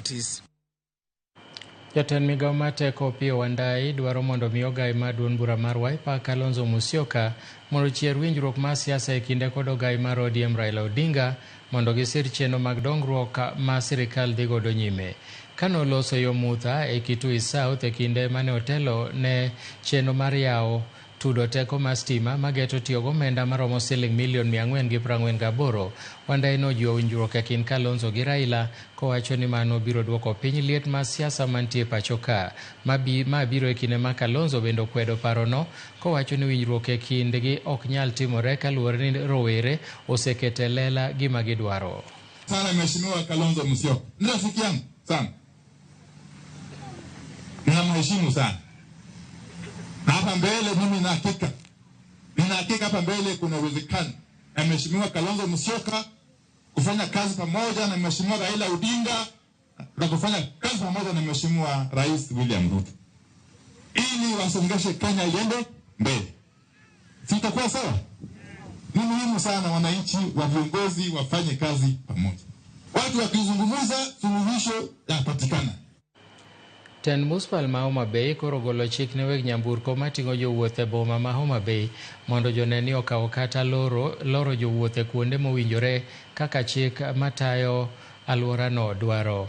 parties. Jatend migao mar teko Opiyo Wandayi dwaro mondo mi ogai mar duond bura mar Wiper Kalonzo Musyoka mondo ochier winjruok mar siasa e kinde kod ogai mar ODM Raila Odinga mondo gisir chenro mag dongruok ma sirikal dhi godo nyime. Kane oloso yo Mutha e Kitui South e kinde mane otelo ne chenro mar yawo tudo teko mar stima mageto tiyo gomenda maromo siling milion 448, Wandayi nojiwo winjruok e kind Kalonzo gi Raila kowacho ni mano biro duoko piny liet mar siasa mantie pacho ka. Ma biro e kinde ma Kalonzo bende okwedo parono kowacho ni winjruok e kindgi ok nyal timore kaluwore ni rowere oseketo e lela gima gidwaro. Sana Mheshimiwa Kalonzo Musyoka ni rafiki yangu sana, ninamheshimu sana, na hapa mbele mimi nina hakika hapa mbele kuna uwezekano na Mheshimiwa Kalonzo Musyoka kufanya kazi pamoja na Mheshimiwa Raila Odinga na kufanya kazi pamoja na Mheshimiwa Rais William Ruto ili wasongeshe Kenya iende mbele. Sitakuwa sawa? Ni muhimu sana wananchi wa viongozi wafanye kazi pamoja. Watu wakizungumza, suluhisho yapatikana. Tend municipal ma Homa Bay koro ogolo chik ne weg nyamburko mating'o jowuoth e boma ma Homa Bay mondo jone ni okaw kata loro jowuoth e kuonde mowinjore kaka chik matayo alworano dwaro.